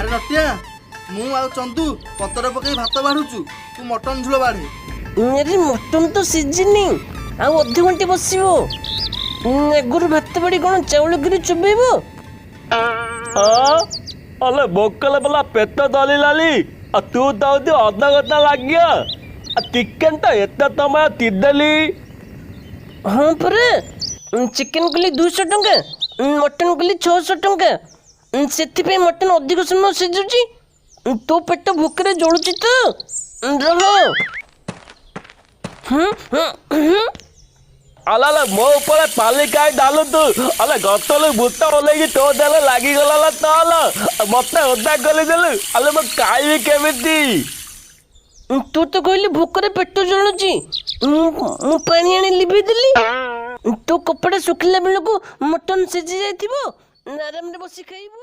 ଆରେ ନଟିଆ, ମୁଁ ଆଉ ଚନ୍ଦୁ ପତର ପକେଇ ଭାତ ବାଢୁଛୁ, ତୁ ମଟନ ଝୋଳ ବାଢେ। ଆରେ, ମଟନ ତ ସିଝିନି, ଆଉ ଅଧଘଣ୍ଟେ ବସିବ। ଆଗରୁ ଭାତ ବାଡ଼ି କ'ଣ ଚାଉଳ କରି ଚୋବେଇବ? ଆଲେ, ଭୋକଲେ ବଲା ପେଟ ଦଳିଲାଲି, ଆଉ ତୁ ଦଉଛୁ ଅଧଘଣ୍ଟା ଲାଗିବ। ଆଉ ଚିକେନ ତ ଏତେ ସମୟ ତିଦେଲି। ହଁ ପରା, ଚିକେନ କଲି 200 ଟଙ୍କା, ମଟନ କଲି 600 ଟଙ୍କା। ସେଥିପାଇଁ ମଟନ ଅଧିକ ସମୟ ସିଝୁଛି। ତୋ ପେଟ ଭୋକରେ ଜଳୁଛି ତ, ରହ। ହୁଁ ହୁଁ ହୁଁ। ଆଲା ଆଲା, ମୋ ଉପରେ ପାଲି କାଇଁ ଢାଲୁଛୁ? ଆଲେ, ଗଛରୁ ଭୂତ ଓହ୍ଲେଇକି ତୋ ଦେହରେ ଲାଗିଗଲା ନା ତଲ ମତେ ଓଦା କରିଦେଲୁ। ଆଲେ, ମୁଁ ଖାଇବି କେମିତି? ତୁ ତ କହିଲି ଭୋକରେ ପେଟ ଜଳୁଛି। ମୁଁ ପାଣି ଆଣି ଲିଭେଇ ଦେଲି। ତୋ କପଡ଼ା ଶୁଖିଲା ବେଳକୁ ମଟନ ସିଝି ଯାଇଥିବ, ଆରାମରେ ବସି ଖାଇବୁ।